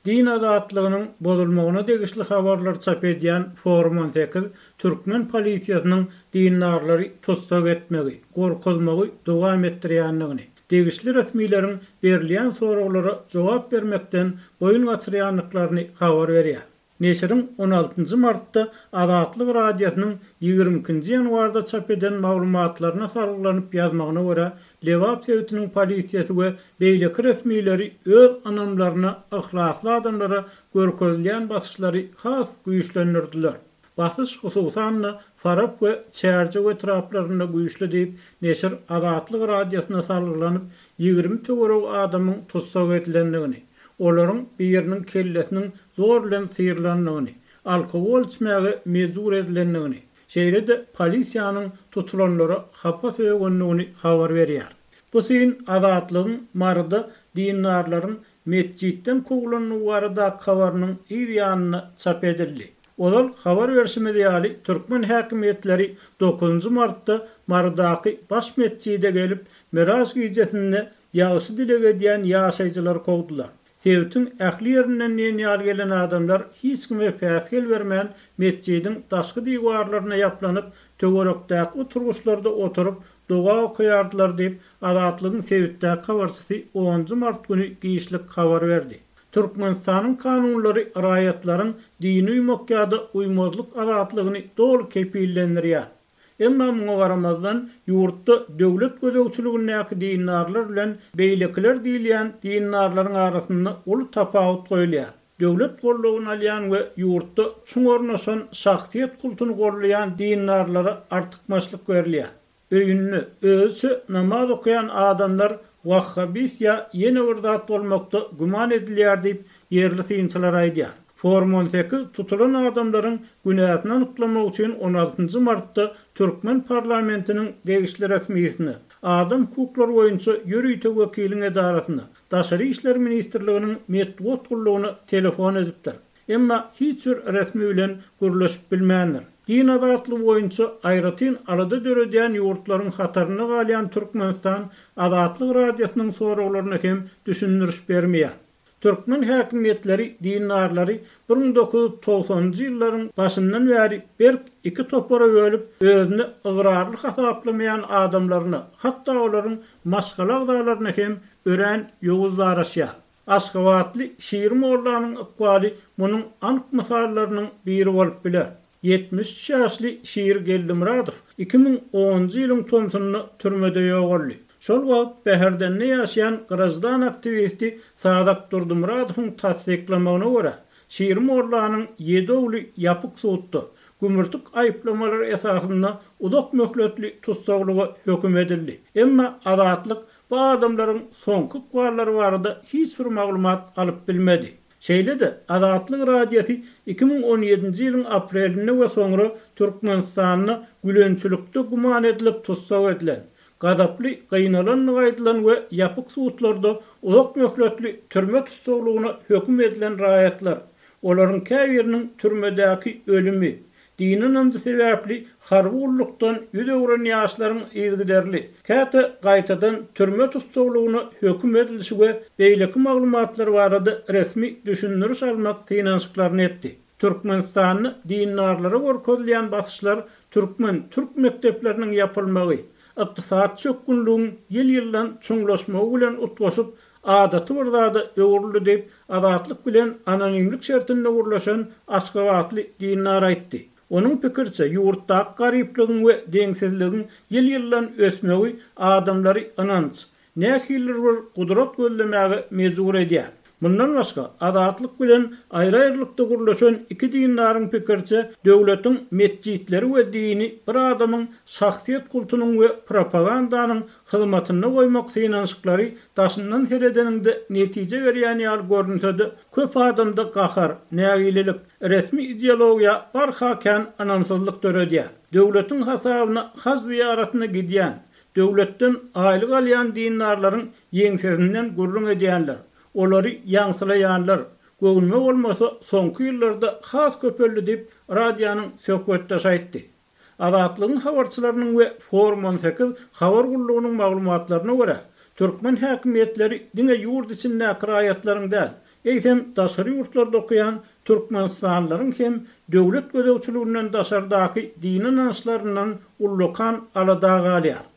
Din azatlygynyň bozulmagyna degişli habarlary çap edýän Forum 18 türkmen polisiýasynyň dindarlary tussag etmegi, gorkuzmagy dowam etdirýändigini, degişli resmileriň berilýän soraglara jogap bermekden boýun gaçyrýandyklaryny habar berýär. Neşiriň on altynjy martda Azatlyk Radiosynyň ýigrimi ikinji ýanwarda çap eden maglumatlaryna salgylanyp ýazmagyna görä, Lebap sebitiniň polisiýasy we beýleki resmileri öz ynamlaryna yhlasly adamlara görkezilýän basyşlary has güýçlendirdiler. Basyş, hususan-da, Farap we Çärjew etraplarynda güýçli diýip, neşir Azatlyk Radiosyna salgylanyp, 20 töweregi adamyň tussag edilendigini, olaryň biriniň kellesiniň zor bilen syrylandygyny, alkogol içmäge mejbur edilendigini, şeýle-de polisiýanyň tutulanlara hapa sögendigini habar berýär. Bu syn Azatlygyň Maryda dindarlaryň metjitden kowlandygy baradaky habarynyň yz ýanynda çap edildi. Ozal habar berşimiz ýaly, türkmen häkimiýetleri dokuzynjy martda Marydaky baş metjide gelip, Miraj gijesinde ýagşy dileg edýän ýaşaýjylary kowdular. Sebitiň ähli ýerinden diýen ýaly gelen adamlar hiç kime päsgel bermän metjidiň daşky diwarlaryna ýaplanyp, töwerekdäki oturgyçlarda oturyp, doga okaýardylar diýip, Azatlygyň sebitdäki habarçysy onunjy mart güni giçlik habar berdi. Türkmenistanyň kanunlary raýatlaryň dine uýmak ýa-da uýmazlyk azatlygyny doly kepillendirýär. Emma muňa garamazdan, ýurtda döwlet gözegçiligindäki dindarlar bilen beýlekiler diýilýän dindarlaryň arasynda uly tapawut goýulýar. Döwlet goldawyny alýan we ýurtda çuň ornaşan şahsyýet kultuny goldaýan dindarlara artykmaçlyk berilýär. Öýünde özüçe namaz okaýan adamlar wahhabist ýa ýene bir zat bolmakda güman edilýär diýip, ýerli synçylar aýdýar. Forum 18 tutulan adamlaryň günäsini anyklamak üçin on altynjy martda türkmen parlamentiniň degişli resmisine, adam hukuklary boýunça ýörite wekiliň edarasyna, Daşary işler ministrliginiň metbugat gullugyna telefon edipdir. Emma hiç bir resmi bilen gürleşip bilmändir. Din azatlygy boýunça aýratyn alada döredýän ýurtlaryň hatarynda galýan Türkmenistan Azatlyk Radiosynyň soraglaryna hem düşündiriş bermeýär. Türkmen häkimiýetleri dindarlary 1990-njy ýyllaryň başyndan bäri berk iki topara bölüp, özüne ygrarly hasaplamaýan adamlaryna, hatda olaryň maşgala agzalaryna hem örän ýowuz daraşýar. Aşgabatly Şiri mollanyň ykbaly munuň anyk mysallarynyň biri bolup biler. 73 ýaşly Şiri Geldimyradow 2010-njy ýylyň tomsunda türmede ýogaldy. Şol wagt Bäherdende ýaşaýan graždan aktiwisti Sazak Durdymyradowyň tassyklamagyna görä, Şiri mollanyň ýedi ogly ýapyk sudda, gümürtik aýyplamalar esasynda uzak möhletli tussaglyga höküm edildi. Emma Azatlyk Bu adamlaryň soňky ykballary barada hiç bir maglumat alyp bilmedi. Şeýle-de, Azatlyk Radiosy 2017-nji ýylyň aprelinde we soňra Türkmenistanda gülençilikde güman edilip tussag edilen, gazaply gynalandygy aýdylan we ýapyk sudlarda uzak möhletli türme tussaglygyna höküm edilen raýatlar, olaryň käbiriniň türmedäki ölümi, Dini ynanjy sebäpli harby gullukdan ýüz öwren ýaşlaryň yzygiderli, käte gaýtadan türme tussaglygyna höküm edilişi we beýleki maglumatlar barada resmi düşündiriş almak synanyşyklaryny etdi. Türkmenistanda dindarlara görkezilýän basyşlar türkmen-türk mekdepleriniň ýapylmagy, ykdysady çökgünligiň ýyl-ýyldan çuňlaşmagy bilen utgaşyp, adaty bir zada öwrüldi diýip, Azatlyk bilen anonimlik şertinde gürleşen aşgabatly dindar aýtdy. Onuň pikiriçe, ýurtdaky garyplygyň we deňsizligiň ýyl-ýyldan ösmegi adamlary ynanç, nähilidir bir gudrat gözlemäge mejbur edýär. Mundan başga, Azatlyk bilen aýry-aýrylykda gürleşen iki dindaryň pikiriçe, döwletiň metjitleri we dini bir adamyň şahsyýet kultunyň we propagandanyň hyzmatynda goýmak synanyşyklary daşyndan seredeniňde netije berýän ýaly görünse-de, köp adamda gahar, nägilelik, resmi ideologiýa barha kän ynamsyzlyk döredýär. Döwletiň hasabyna haj zyýaratyna gidýän, döwletden aýlyk alýan dindarlaryň ýeňsesinden gürrüň edýänler, olary ýaňsylaýanlar, göwnüme bolmasa, soňky ýyllarda has köpeldi diýip, radionyň söhbetdeşi aýtdy. Azatlygyň habarçylarynyň we Forum 18 habar gullugynyň maglumatlaryna görä, türkmen häkimiýetleri diňe ýurt içindäki raýatlaryň däl, eýsem daşary ýurtlarda okaýan türkmenistanlylaryň hem döwlet gözegçiliginden daşardaky dini ynançlaryndan ullakan alada galýar.